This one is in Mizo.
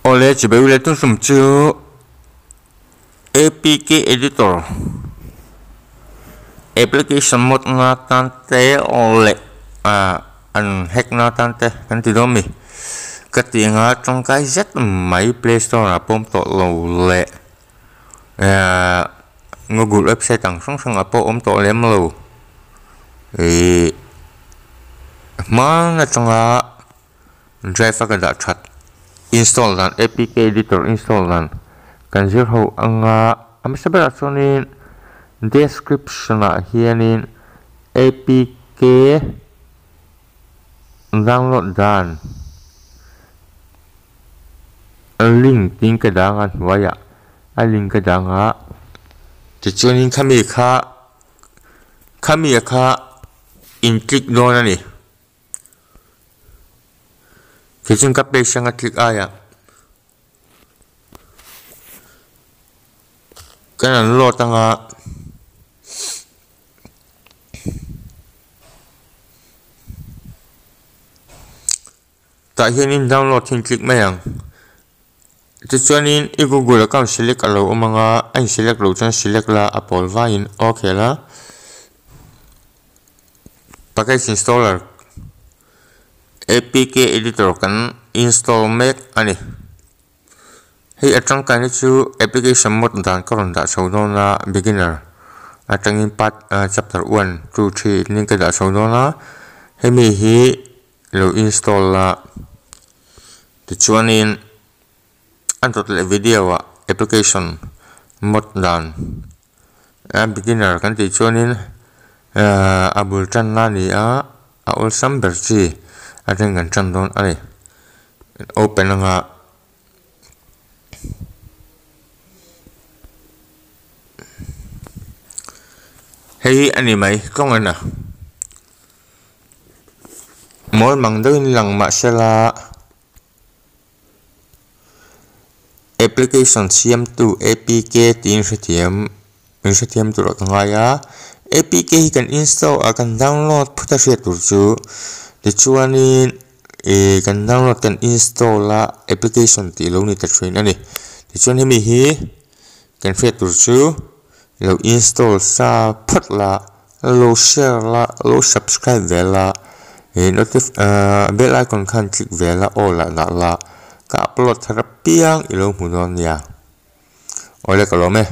Awle chibai ule tun tum chu APK editor application mod na tan te leh an hack na tan te kan ti dawn mi ka tih anga tangkai zet mai play store ah pawm tawh lo leh google website ang hrang hrang ah pawh awm tawh lem lo ihh hman atanga drive a ka dah that install dan apk editor install dan kan zir ho anga a hmasa berah chuanin description ah hianin apk download dan link tin ka dang a hnuaiah a link ka dang a tichuanin khami kha khami kha in click dawn a ni. Tichuan ka page anga click aiah kan an load anga. Tah hianin download hi in click mai ang. Tichuanin i google account select a lo awm anga a in select loh chuan select la a pawl vaiin ok la. Package installer apk editor kan install mek a ni. Hei a tangkaina chu application mod dan ka rawn dah chho dawn a beginner atangin part chapter 1, 2, 3 nen ka dah chho dawn a hemi hi lo install la tichuanin a dawt leh video ah application mod dan a beginner kan tih chuanin a bul tanna a ni a a awlsam ber chi atangin kan tan dawn a ni open anga. Hei hi a ni mai tawng en a mawl mang deuhin lang mahsela application siamtu apk tiin hrethiam min hrethiam tur ah ka ngai a apk hi kan install ah kan download phawt a hriat tur chu tichuanin ih kan download kan install a application tih lo ni ta thin a ni tichuan hemi hi kan hriat tur chu lo install sa phawt la lo share la lo subscribe ve la ih notif ahh bell icon khan click ve la all ah dah la ka upload thar apiang i lo hmu dawn nia awle ka lawm e.